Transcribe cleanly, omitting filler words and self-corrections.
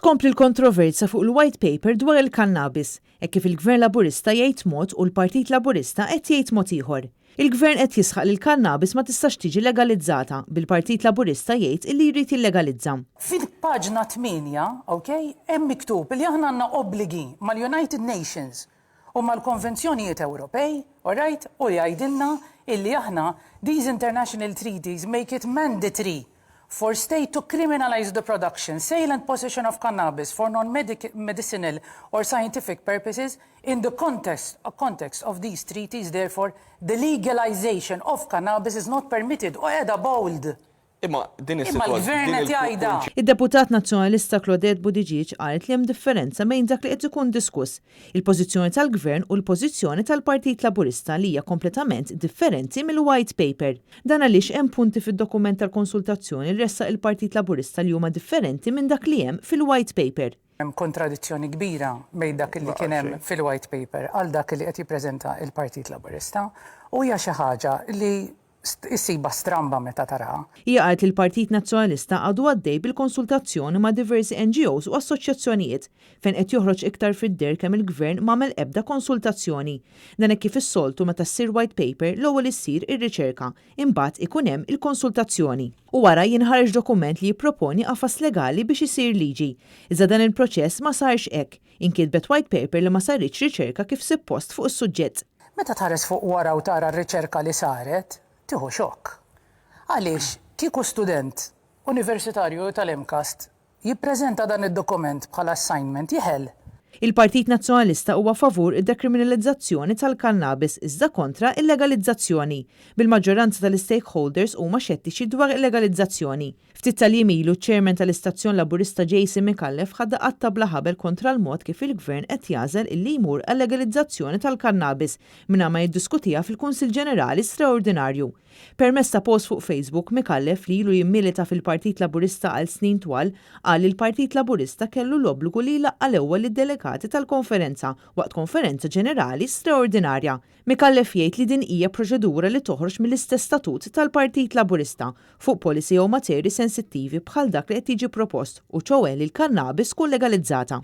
Tkompli l-kontroversja fuq il-White Paper dwar il-kannabis, hekk kif il-Gvern Laburista jgħid mod u l-Partit Laburista qed jgħid mod ieħor. Il-Gvern qed jisħaq li l-kannabis ma tistax tiġi legalizzata, bil-Partit Laburista jgħid illi jrid jillegalizza. Fil-paġna 8, ok, hemm miktub li aħna għandna obbligi mal-United Nations u mal-konvenzjonijiet Ewropej, all right, u jgħidilna illi aħna these international treaties make it mandatory for state to criminalize the production, sale and possession of cannabis for non-medicinal or scientific purposes in the context, context of these treaties, therefore, the legalization of cannabis is not permitted. U qiegħda bold. Imma din Imma l-gvern qed jgħidha. Id-deputat Nazzjonalista Claudette Buttigieg qalet li hemm differenza bejn dak li qed ikun diskuss, il-pożizzjoni tal-Gvern u l-pożizzjoni tal-Partit Laburista li hija kompletament differenti mill-White Paper. Dan għaliex hemm punti fid-dokument tal-konsultazzjoni li ressaq il-Partit Laburista li huma differenti minn dak li hemm fil-White Paper. Hemm kontradizzjoni kbira bejn dak li kien hemm fil-White Paper għal dak li qed jippreżenta il-Partit Laburista u hija xi ħaġa li issibha stramba meta taraha. Hija qalet li l-Partit Nazzjonalista għadu għaddej bil-konsultazzjoni ma' diversi NGOs u assoċjazzjonijiet, fejn qed joħroġ iktar fid-deher kemm il-Gvern m'għamel ebda konsultazzjoni. Dan hekk kif is-soltu meta ssir White Paper l-ewwel issir ir-riċerka, imbagħad ikun hemm il-konsultazzjoni. U wara jinħareġ dokument li jipproponi qafas legali biex isir liġi. Iżda dan il-proċess ma sarx hekk. Inkitbet White Paper li ma saritx riċerka kif suppost fuq is-suġġett. Meta tħares fuq wara u tara r-riċerka li saret, tieħu xokk. Għaliex kieku student universitarju tal-MCAST jippreżenta dan id-dokument bħala assignment jeħel. Il-Partit Nazzjonalista huwa favur id-dekriminalizzazzjoni tal-kannabis iżda kontra il-legalizzazzjoni, bil-maġġoranza tal-istakeholders huma xettiċi dwar il-legalizzazzjoni. Ftit tal-jiem ilu ċ-chairman tal-istazzjon Laburista Jason Micallef ħadha qatta bla ħabel kontra l-mod kif il-Gvern qed jagħżel illi jmur għal-legalizzazzjoni tal-kannabis mingħajr ma jiddiskutiha fil-Kunsill Ġenerali Straordinarju. Permezz ta' post fuq Facebook, Micallef, li ilu jimmilita fil-Partit Laburista għal snin twal, qal li l-Partit Laburista kellu l-obbligu li jlaqqa' l-ewwel lid-delegati tal-konferenza waqt konferenza ġenerali straordinarja. Micallef jgħid li din hija proċedura li toħroġ mill-istess statut tal-Partit Laburista fuq policy jew materi sensittivi bħal dak li qed jiġi propost u ċoè li l-kannabis tkun legalizzata.